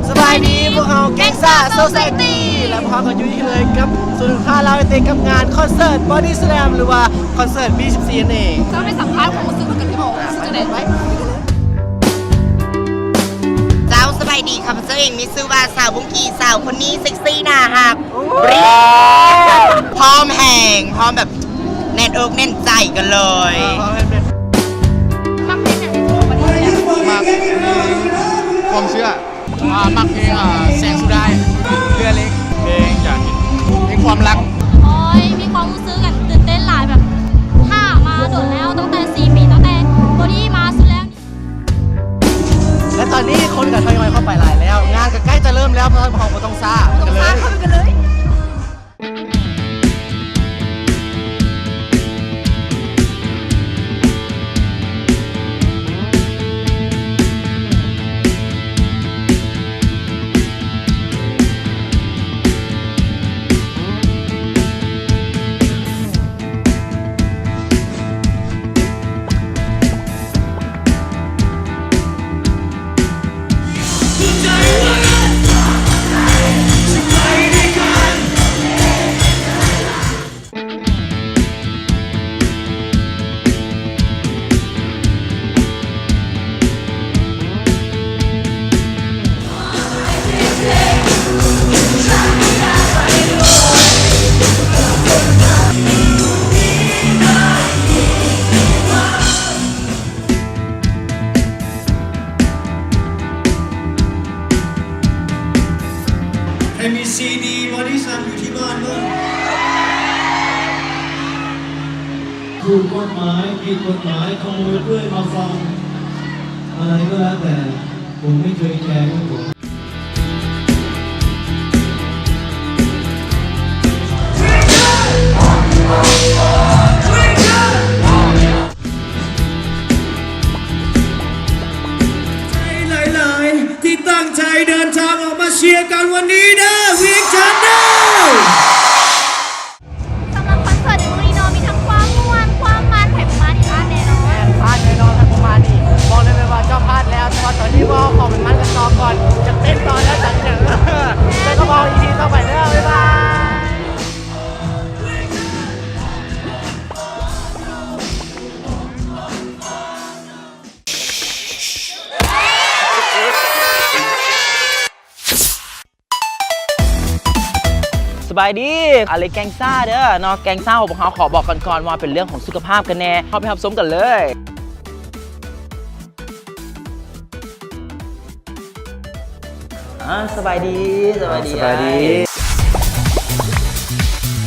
ສະບາຍດີ ພວກເຮົາແກ້ງສ້າ Society ແລະ ພວກເຮົາກໍຢູ່ທີ່ເລີຍກັບສູນການຄ້າລາວໄອເຕັກ ກັບງານຄອນເສີດ Body Slam ຫຼືວ່າຄອນເສີດ ບີສິບສີ່ ນັ້ນເອງ. ເຈົ້າໄດ້ສຳພາດຄວາມຮູ້ສຶກເພິ່ນກັນບໍ່? ຮູ້ສຶກຈັ່ງໃດ? ເຈົ້າ ສະບາຍດີ ຂ້າພະເຈົ້າເອງມີຊື່ວ່າ ສາວບຸ້ງກີ້ ສາວຄົນນີ້ເຊັກຊີ້ໜ້າຮັກ ພ້ອມແຮງ ພ້ອມແບບແໜ້ນອົກແໜ້ນໃຈກັນເລີຍ. ມັກເພງຫຍັງທີ່ສຸດ? ມັກເພງຄວາມເຊື່ອ. ອ່າ ມັກເພງ ອ່າ ແສງສຸດທ້າຍ ເຮືອເລັກ ເພງຢາກເຫັນ ເພງຄວາມລັກ. ໂອ້ຍ ມີຄວາມຮູ້ສຶກ ແບບ ຕື່ນເຕັ້ນຫຼາຍ ແບບຖ້າມາດົນແລ້ວ ຕັ້ງແຕ່ສີ່ປີ ຕັ້ງແຕ່ Body ມາສຸດແລ້ວ. ແລະຕອນນີ້ຄົນກໍທະຍອຍເຂົ້າໄປຫຼາຍແລ້ວ ງານກໍໃກ້ຈະເລີ່ມແລ້ວ ເພາະເຮົາບໍ່ຕ້ອງຊ້າ ບໍ່ຕ້ອງຊ້າ ເຂົ້າໄປກັນເລີຍ. ໃຜມີຊີດີ Body Slam ຢູ່ທີ່ບ້ານເບິ່ງ. ຖືກກົດໝາຍ ຜິດກົດໝາຍ ຂະໂມຍເລື້ອຍມາຟັງ ອະໄລກໍແລ້ວແຕ່ ຜົມໄມ່ເຄີຍແຄ ໃຈຫຼາຍໆ ທີ່ຕັ້ງໃຈເດີນທາງອອກມາເຊຍກັນວັນນີ້ເດີ ວຽງຈັນເດີ. ສຳລັບຄອນເສີດໃນມື້ນີ້ເນາະ ມີທັງຄວາມມ່ວນ ຄວາມມັນ ໃຜບໍ່ມານີ້ພາດແນ່ນອນ. ແມ່ນ ພາດແນ່ນອນ ໃຜບໍ່ມານີ້ ບອກເລີຍວ່າເຈົ້າພາດແລ້ວ. ແຕ່ວ່າຕອນນີ້ພວກເຮົາເຂົ້າໄປມັນກັນຕໍ່ກ່ອນ ຈະເຕັ້ນຕໍ່ແລ້ວ ແຕ່ກໍບອກອີພີຕໍ່ໄປເດີ ບາຍບາຍ. ສະບາຍດີ ອາເລັກແກ້ງສ້າເດີເນາະ. ແກ້ງສ້າຂອງພວກເຮົາ ຂໍບອກກ່ອນກ່ອນວ່າເປັນເລື່ອງຂອງສຸຂະພາບກັນແນ່. ເຮົາໄປຮັບຊົມກັນເລີຍ. ອາ ສະບາຍດີ ສະບາຍດີ ສະບາຍດີ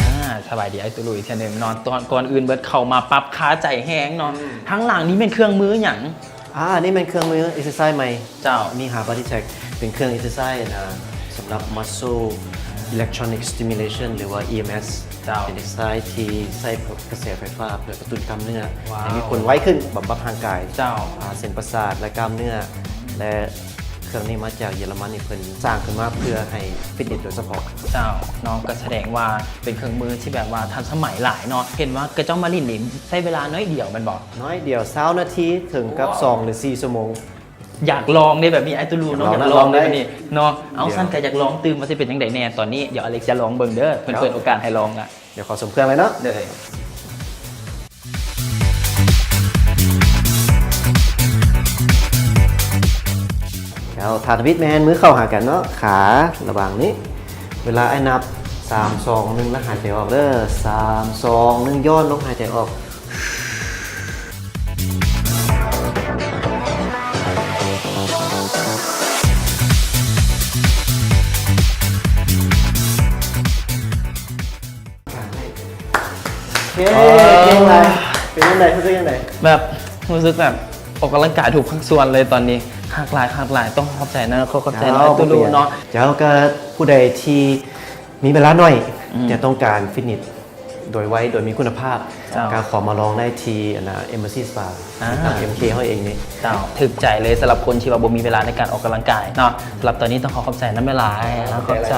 ອ້າຍ. ອາ ສະບາຍດີ ອ້າຍຕູລຸ ອີກເທື່ອໜຶ່ງເນາະ. ຕອນ ກ່ອນອື່ນເບິດ ເຂົ້າມາປັບຄາໃຈແຮງເນາະ. ອືມ ທາງຫຼັງນີ້ແມ່ນເຄື່ອງມືຫຍັງ? ອາ ອັນນີ້ແມ່ນເຄື່ອງມືເອັກເຊີໄຊໃໝ່. ເຈົ້າ ມີຫາ Body Tech ເປັນເຄື່ອງເອັກເຊີໄຊ ອາ ສຳລັບ Muscle Electronic Stimulation ຫຼືວ່າ ອີ ເອັມ ເອັສ ເຈົ້າ ເປັນເອັກເຊີໄຊທີ່ໃຊ້ກະແສໄຟຟ້າເພື່ອກະຕຸ້ນກ້າມເນື້ອ ວ້າວ ໃຫ້ມີຜົນໄວຂຶ້ນ ບຳບັດຮ່າງກາຍ ເຈົ້າ ອາ ເສັ້ນປະສາດ ແລະ ກ້າມເນື້ອ ແລະ ເຄື່ອງນີ້ມາຈາກເຢຍລະມັນນີ້ ເພິ່ນສ້າງຂຶ້ນມາເພື່ອໃຫ້ຟິດເນັດໂດຍສະເພາະ. ເຈົ້າ ເນາະ ກໍສະແດງວ່າເປັນເຄື່ອງມືທີ່ແບບວ່າທັນສະໄໝຫຼາຍເນາະ. ເຫັນວ່າຂະເຈົ້າມາຫຼິ້ນນີ້ໃຊ້ເວລາໜ້ອຍດຽວແມ່ນບໍ່? ໜ້ອຍດຽວ ຊາວນາທີ ເຖິງກັບ ໂອ້ ສອງ ຫຼື ສີ່ຊົ່ວໂມງ. ຢາກລອງເດ້ແບບນີ້ ອ້າຍຕູລຸເນາະ. ຢາກລອງ ຢາກລອງເດ້ແບບນີ້ເນາະ. ເອົາ ດຽວ ຊັ້ນກໍຢາກລອງຕື່ມວ່າຊິເປັນຈັ່ງໃດແນ່ຕອນນີ້. ດຽວອາເລັກຈະລອງເບິ່ງເດີ ເພິ່ນເປີດໂອກາດໃຫ້ລອງລະ. ດຽວຂໍສົມເຄື່ອງເລີຍເນາະ. ເດີ ແລ້ວທ່າທຳອິດແມ່ນມືເຂົ້າຫາກັນເນາະ ຂາລະຫວ່າງນີ້. ເວລາອ້າຍນັບ ສາມ ສອງ ໜຶ່ງ ແລ້ວຫາຍໃຈອອກເດີ. ສາມ ສອງ ໜຶ່ງ ຍ້ອນລົງ ຫາຍໃຈອອກ. ເອີ ເກັ່ງຫຼາຍ. ເປັນຈັ່ງໃດ? ຮູ້ສຶກຈັ່ງໃດ? ແບບ ຮູ້ສຶກແບບອອກກຳລັງກາຍທຸກພາກສ່ວນເລີຍຕອນນີ້. ຄັກຫຼາຍ ຄັກຫຼາຍ. ຕ້ອງຂອບໃຈນະ ຂໍຂອບໃຈຫຼາຍ ເຈົ້າ ຕູລຸເນາະ. ເຈົ້າ ກໍຜູ້ໃດທີ່ມີເວລາໜ້ອຍ ອືມ ແຕ່ຕ້ອງການຟິດເນັດ ໂດຍໄວ ໂດຍມີຄຸນນະພາບ ເຈົ້າ ກໍເຂົ້າມາລອງໄດ້ທີ່ອັນນ່າ Embassy Spa ອ່າ ທາງ ເອັມເຄ ເຮົາເອງນີ້. ເຈົ້າ ຖືກໃຈເລີຍສຳລັບຄົນທີ່ວ່າບໍ່ມີເວລາໃນການອອກກຳລັງກາຍເນາະ. ສຳລັບຕອນນີ້ຕ້ອງຂໍຂອບໃຈນຳຫຼາຍໆ ຂອບໃຈ ຂອບໃຈ.